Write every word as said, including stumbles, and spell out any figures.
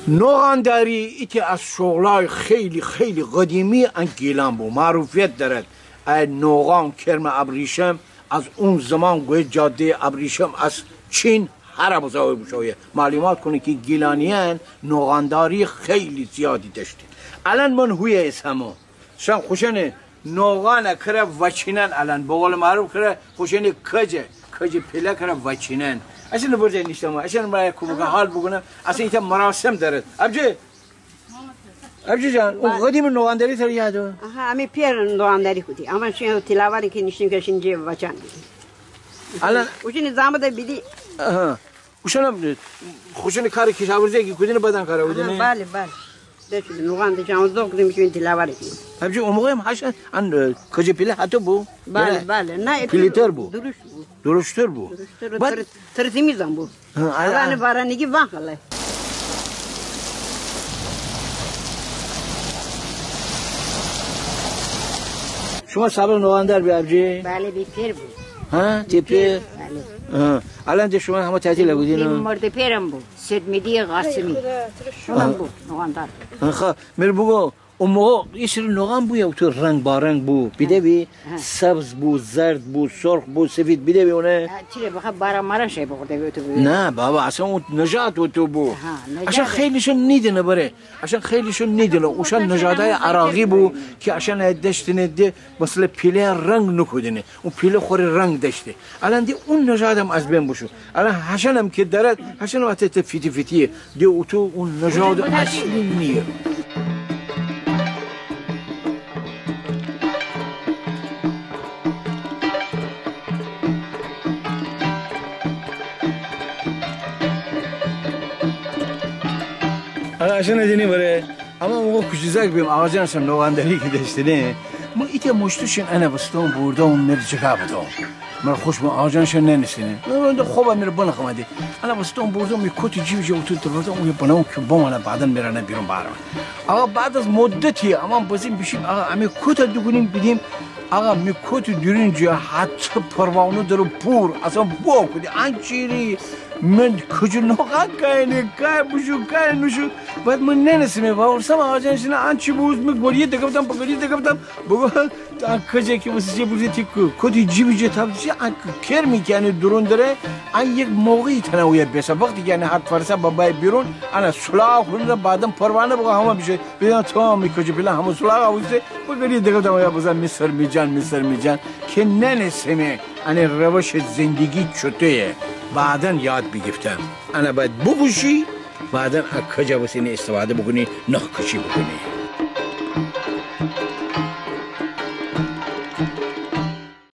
نوغانداری ایته از شغلای خیلی، خیلی قدیمی ان گیلان بو. معروفیت دارد. ای نوغان کرم ابریشم از اون زمان گویه جادهٔ ابریشم از چین هر بزاوی بوشویه. معلومات کونه کی گیلانیان نوغانداری خیلی زیادی داشتید. الان من هویه ایسمو. شان خوشانه نوغانه کره وچینن الان. به قول معروف کره خوشانه کجه، کجه پیله کره وچینن. اشان برجه نیشتم، اشان برای کوبکه حال بوکونم. اصلاً ایته مراسم دارد. ابجی، ابجی جان، او قدیم نوغانداری تره یاده؟ آها، امی پئر نوغانداری کودی. اما شین تلاوانی کی نیشتیم کی شین جه وچان بیدی. الان اوشین زامده بیدی. آها. اوشانم خوشانه کار کشاورزی کی کودینه بدن کاره بودینه؟ آها، بله، بله. دشت نوغان دشت آموزدو کودیم شین تلاوانی کی. ابجی او موقع هم هشان ان کجه پیله هتو بو؟ بله، بله. نه، پیله‌تر بو. درشت بو. درشتر بو. درشتر بو. بعد تر-، ترسیمی زن بو. ها، آره، الان آره. بارانگی وان خله. شما سابق نوغاندار بی ابجی؟ بله، بی پئر بو. ها، تی پئر؟ بله. ها. الان ده شما همه تعطیل بودین، بی ها؟ مرد پئرم بو. سید میدی قاسمی. اونم بو، نوغاندار. ها، خب، مره بوگو، او موقع ایسری نوغان بو یا اوتو رنگ با رنگ بو؟ بیده بی؟ ها. سبز بو، زرد بو، سرخ بو، سفید، بیده بی اونه؟ ها، چیره بخا باران ماران شی بخورده بی اوتو بو. نه بابا، اصلاً او نژاد اوتو بو. ها، نژاد. اصلاً خیلیشون نیدینه بره. اصلاً خیلیشون نیدینه. اوشان نژادای عراقی بو کی اصلاً دشتینه ده، مثلاً پیله رنگ نکودینه. او پیله خوره رنگ دشته. الان ده اون نژادم از بین بوشو. الان هشانم کی دارد، هشانم اته ته فیتی فیتیه. ده اوتو اون نژاد اصلی نیه. آقا، هشانه دینی بره. اما موقع کوچیزک بیم، آقاجانشان نوغانداری کی دشتینه، من ایته مشتوشین انه بستون بوردون مره جیکا بدون. مره خوش بو، آقاجانشان ننیسینه. من ده خوبه مره بنخم ده. انه بستون بوردون می کوت جیب جه اوتو تر بردون، اویه بنام کی بمانه، بعداً مره انه بیرون بارم. آقا، بعد از مدتی امان بزین بیشیم، آقا، امی کوته دوکونیم بیدیم، آقا، می کوت دورین جه حتی پروانه دره پور، اصلاً بو کودی، انچیری من کجه نوغان کاینه، کای بوشو، کای نوشو. بعد من ننسمه، واورسم آقاجانشینه، انچی بوز، من گریه دکفتم، به گریه دکفتم. بگو، تا کجه کی وسی جه بوزی تی کو-، کوتی جیبی جه تاب چی، ان کرمی کی انه دورون دره، ان یک موقعی تنه اویه بیسه. وقتی کی انه هات فرسه ببای بیرون، انه سلاغ خونه ده بعداً پروانه بگو همه بیشه. بیدن تمام می کجه پیله همه سلاغ اویسه، به گریه دکفتم اویه بزن می سر می جان، می سر می جان. کی ننسمه، انه روش زندگی چوتویه، بعداً یاد بیگیفتم. انه باید بوکوشی، بعداً ا کجه وسی انه استفاده بوکونی، نخ کشی بوکونی.